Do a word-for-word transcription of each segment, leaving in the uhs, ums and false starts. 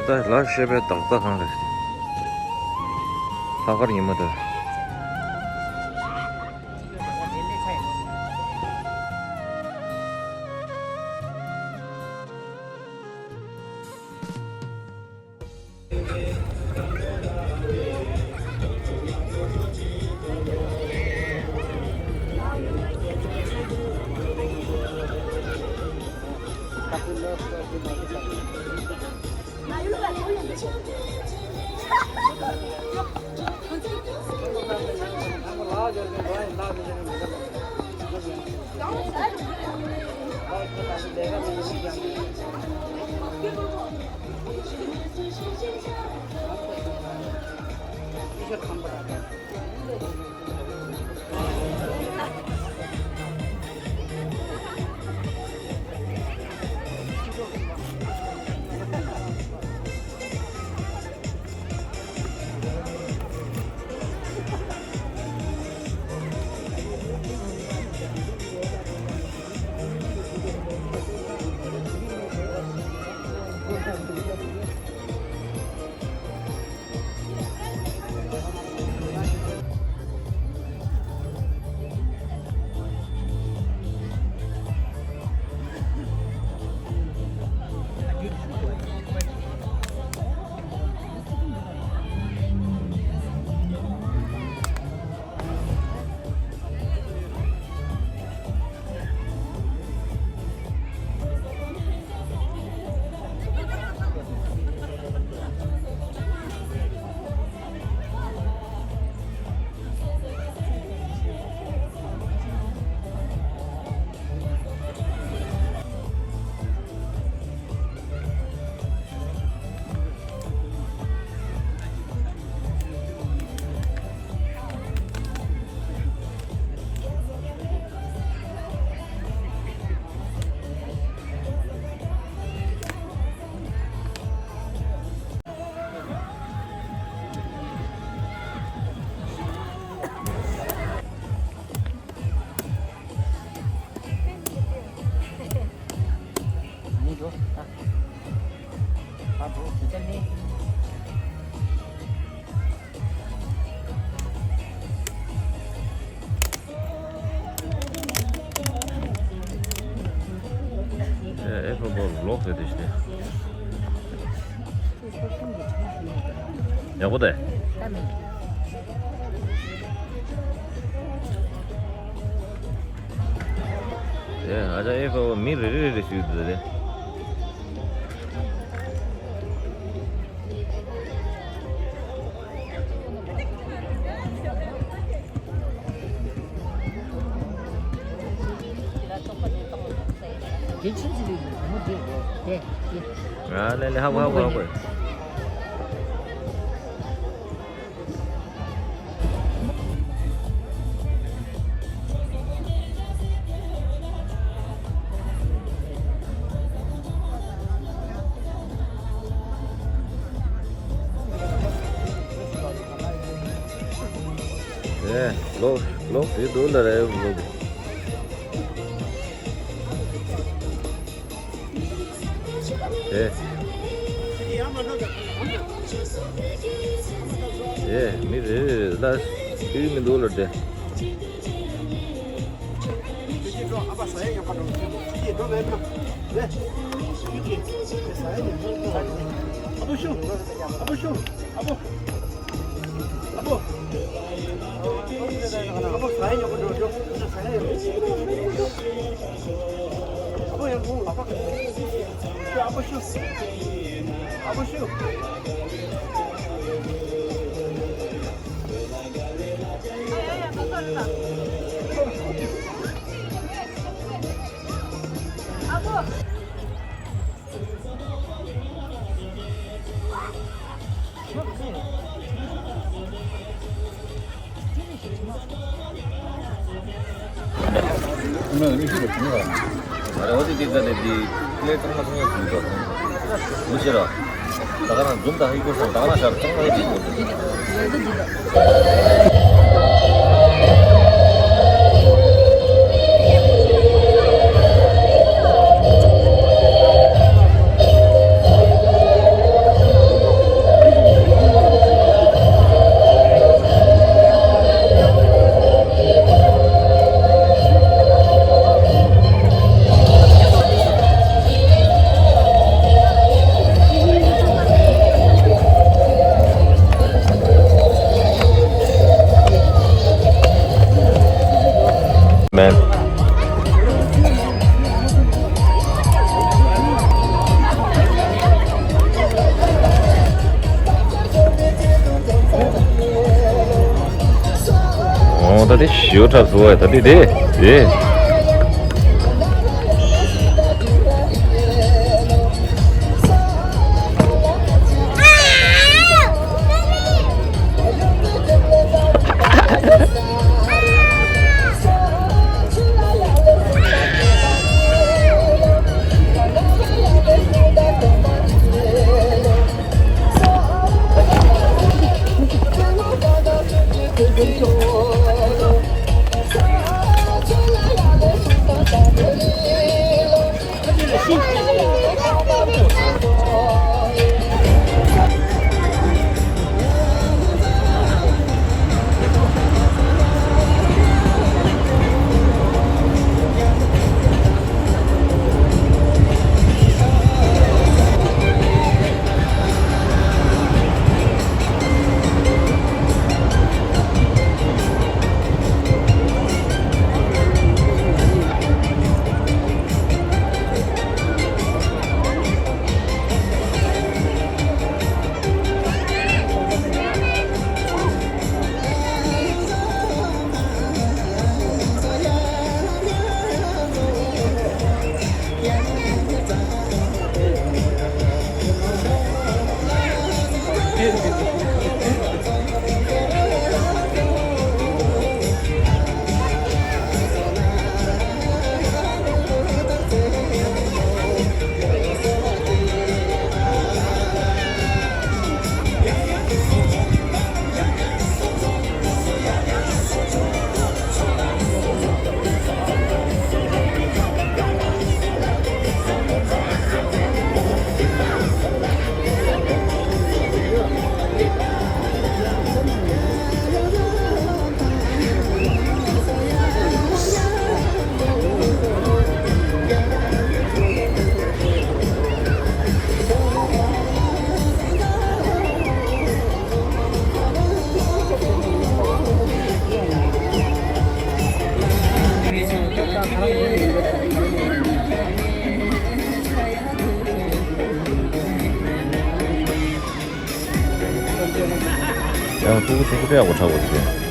ད་ལ་ཤེས་པའི་བདག་རྩ་གང་རེད། ལྷག་དཀར་ཉི་མ་དེ། ཨེ་ཕོ་བོ་ལོག་ཟེར་དེ་ཞིག་ཡག་པོ་དེ། ཨེ་ཨ་ཅག་ཨེ་ཕོ་བོ་མི་རེ་རེ་རེ་ཞིག་འདུག་དེ། ཨ་ལེ་ལེ་ཧ་གོ་ཧ་གོ་ཧ་གོ། ཨེ། ལོག་ལོག་དེ་འདུག་ལ་རེད་ལོག་ཨེ། ཨེ། མི་རེ་རེ་ལ་ཡུལ་མི་འདུག་ལ་དེ། ཨོ་ད་དེ་ཞེའུ་འཁྲབ་སོང་བས་ད་དེ་དེ་དེ། ཡང་ཕྲུ་གུ་ཕྲུ་གུ་དཔེ་ཡག་པོ་འཁྲབ་དགོས་ཟེར།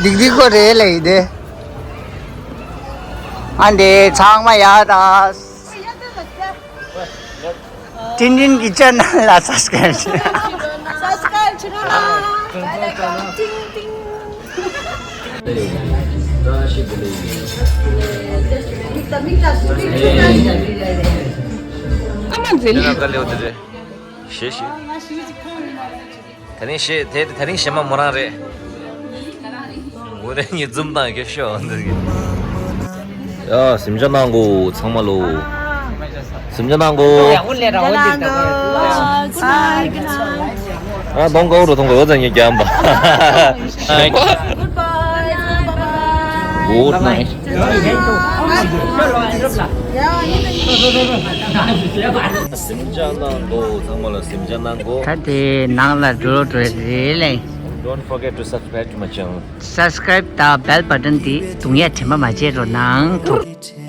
སྡིག་སྡིག་ཁོ་རེད་ལེ་ཡིན་ཏེ། ཨ་འདི་ཚང་མ་ཡག་དང་། ཏིན་ཏིན་གྱི་ཅེ་ནལ་ལ་སབ་སི་ཀ་རེབ་བྱེད། སབ་སི་ཀ་རེབ་བྱེད་རོགས་གནང་། ཏིང་ཏིང་། ཨ་མ་འཛིན། དེ་ན་ག་ལེའོ་དེ་རེད། ཞེས་ཞེས། དེ་རིང་ཞེས་དེ་དེ་རིང་ཞེ་མ་མོ་རང་རེད། མོ་རང་གཉིས་འཛུམ་དང་གེ་ཤོ་འདི་གི། ཡ་སེམས་ཅན་ནང་གོ་ཚང་མ་ལོ། སེམས་ཅན་ནང་གོ། ཨ་གདོང་དཀར་རུ་མཐོང་གོ་ཡོད་ཙང་ངས་རྒྱབ་པ། Good night. སེམས་ཅན་ནང་གོ་ཚང་མ་ལ་སེམས་ཅན་ནང་གོ། ད་དེ་ནང་ལ་འགྲོ་འགྲོ་རེད་ལེ། Don't forget to subscribe to my channel. Subscribe དང་bell button དེ་རྡུང་ཡ་དྲན་པ་མ་བརྗེད་རོགས་གནང་།